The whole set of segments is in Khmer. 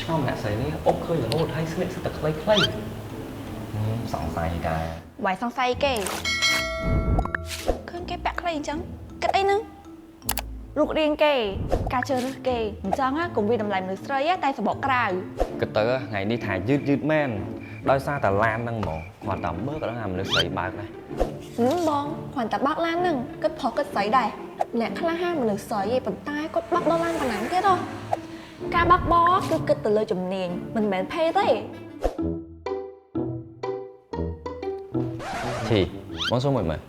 ឆ្ងល់អ្នកស្រីនេះអុកឃើញរហូតហើយស្លៀកសិតតែខ្លីៗហឹមសង្ស័យតា បាយសង្ស័យគេឃើញគេពាក់ខ្លីអញ្ចឹងគិតអីហ្នឹងរូបរាងគេការជ្រើសរើសគេអញ្ចឹងណាកុំវាតម្លៃមនុស្សស្រីតែសបកក្រៅ គិតទៅថ្ងៃនេះថាយឺតយឺតមែនដោយសារតែឡានហ្នឹងហ្មងគាត់តែមើលក៏ដឹងថាមនុស្សស្រីបើកដែរ ហឹមបងគ្រាន់តែបើកឡានហ្នឹងគិតប្រុសគិតស្រីដែរអ្នកខ្លះហាមនុស្សស្រីឯងប៉ុន្តែគាត់បើកដល់ឡានប៉ុណ្ណឹងទៀតហ៎ការបើកបរគឺគិតទៅលើជំនាញមិនមែនភេទទេ ឈីបងសួរមួយមើល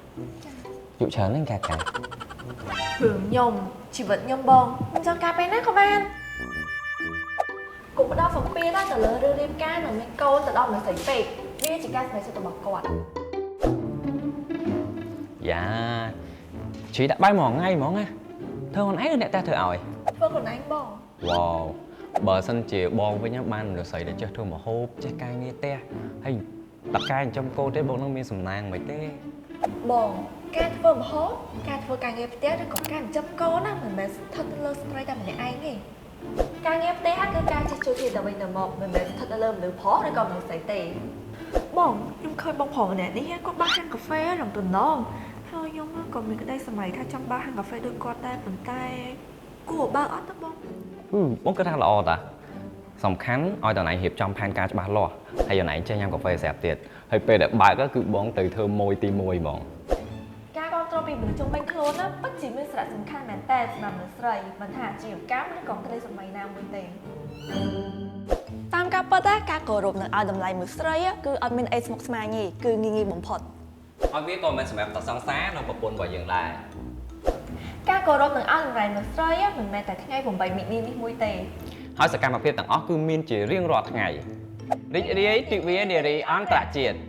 យុច្រើនហ្នឹងកាកា រឿងខ្ញុំជីវិតខ្ញុំបងខ្ញុំចង់ការពេលណាក៏បានកុំផ្ដល់សម្ពាធទៅលើរឿងរៀបការនិងមានកូនទៅដល់មនុស្សស្រីពេកវាជាការសម្រេចចិត្តរបស់គាត់ យ៉ាឈីដាក់បាយមួយថ្ងៃហ្មងណាធ្វើខ្លួនឯងឬអ្នកតែធ្វើឲ្យ ធ្វើខ្លួនឯងបង វ៉ាវបើសិនជាបងវិញបានមនុស្សស្រីដែលចេះធ្វើម្ហូបចេះការងារផ្ទះហើយតកែចិញ្ចឹមកូនទេបងនឹងមានសំណាងមិនទេ បងការធ្វើម្ហូបការធ្វើការងារផ្ទះឬក៏ការចិញ្ចឹមកូនណាមិនមែនស្ថិតនៅលើស្ត្រីតែម្នាក់ឯងទេការងារផ្ទះគឺការចេះជួយគ្នាទៅវិញទៅមកមិនមែនស្ថិតនៅលើមនុស្សប្រុសឬក៏មនុស្សស្រីទេ បងខ្ញុំឃើញបងប្រុសម្នាក់នេះគាត់បើកហាងកាហ្វេឡើងតំណងហើយខ្ញុំក៏មានក្តីសម័យថាចង់បើកហាងកាហ្វេដូចគាត់ដែរប៉ុន្តែគួរបើកអត់ទេបង ហឹមបងគិតថាល្អតាសំខាន់ឲ្យតណៃរៀបចំផែនការច្បាស់លាស់ហើយតណៃចេះញ៉ាំកាហ្វេស្រាប់ទៀតហើយពេលដែលបើកគឺបងទៅធ្វើម៉ួយទី1ហ្មង ការគ្រប់គ្រងពីមនុស្សជុំវិញខ្លួនណាពិតជាមានសារៈសំខាន់មែនតើសម្រាប់មនុស្សស្រីមិនថាអាជីវកម្មឬក៏ក្តីសម័យណាមួយទេ តាមការពិតណាការគោរពនិងឲ្យតម្លៃមនុស្សស្រីគឺអត់មានអីស្មុគស្មាញទេគឺងាយងាយបំផុត ហើយវាក៏មិនសម្រាប់តែសង្សារនិងប្រពន្ធរបស់យើងដែរ ការគោរពនិងឲ្យតម្លៃមនុស្សស្រីមិនមែនតែថ្ងៃ8មិនិនានេះមួយទេ ហើយសកម្មភាពទាំងអស់គឺមានជារៀងរាល់ថ្ងៃរីករាយទិវានារីអន្តរជាតិ។